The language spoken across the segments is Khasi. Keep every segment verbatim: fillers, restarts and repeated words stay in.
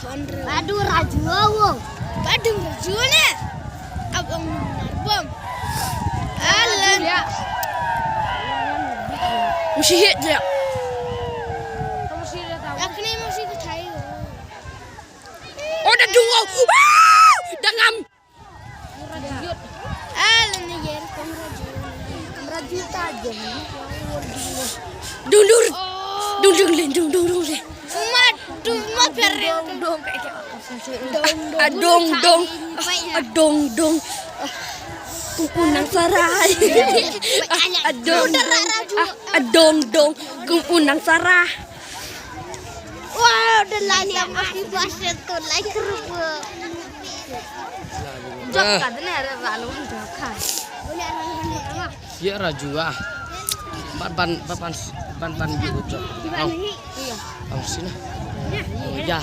Badu raju wo. Badu raju ne. Abang narbom. Alan. Mesti hit dia. Aku ni mesti ke Thai. Oh, dah dua. Wow! Dah ngam. Alan ni jer kong raju. Raju tajam. Dung dung. Dung dung len, dung dung dung len. Uma, uma perre. Dong dong. Adong dong. Adong dong. Kumpunang sarai. Adong dong. Adong dong. Kumpunang sarai. Wow, the light up of the bus to like. Jok ka dene ra ra lo jok ka. Ya raju ah. Ban ban ban ban ban ban yu jok. Au. Iya. Au sini. Ya.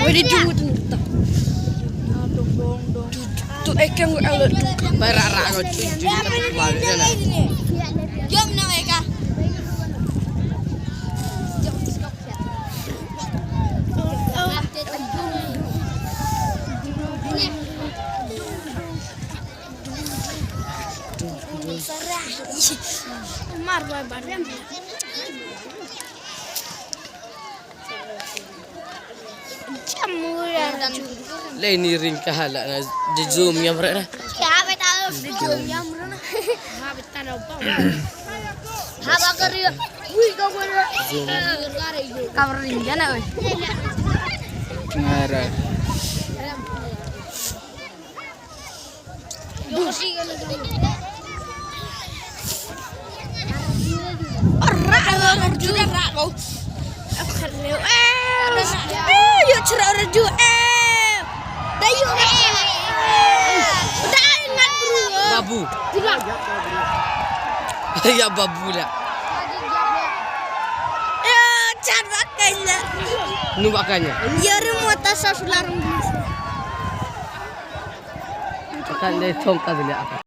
Wei di tu tu tu. Tu ekeng alo tu. Bara ra ngo tu tu. Balik sana. Jom na eka. Mar bai bar. Lei ni ring ka hala na di zoom nyam re na. Kya beta di zoom nyam re na. Ha beta na ba. Ha ba kar ya. Ui ka ba. Zoom. Kamera ring jana oi. Ngara. Babu. Ya babu dah. Nu bakanya. Kan dia tong ka dia apa?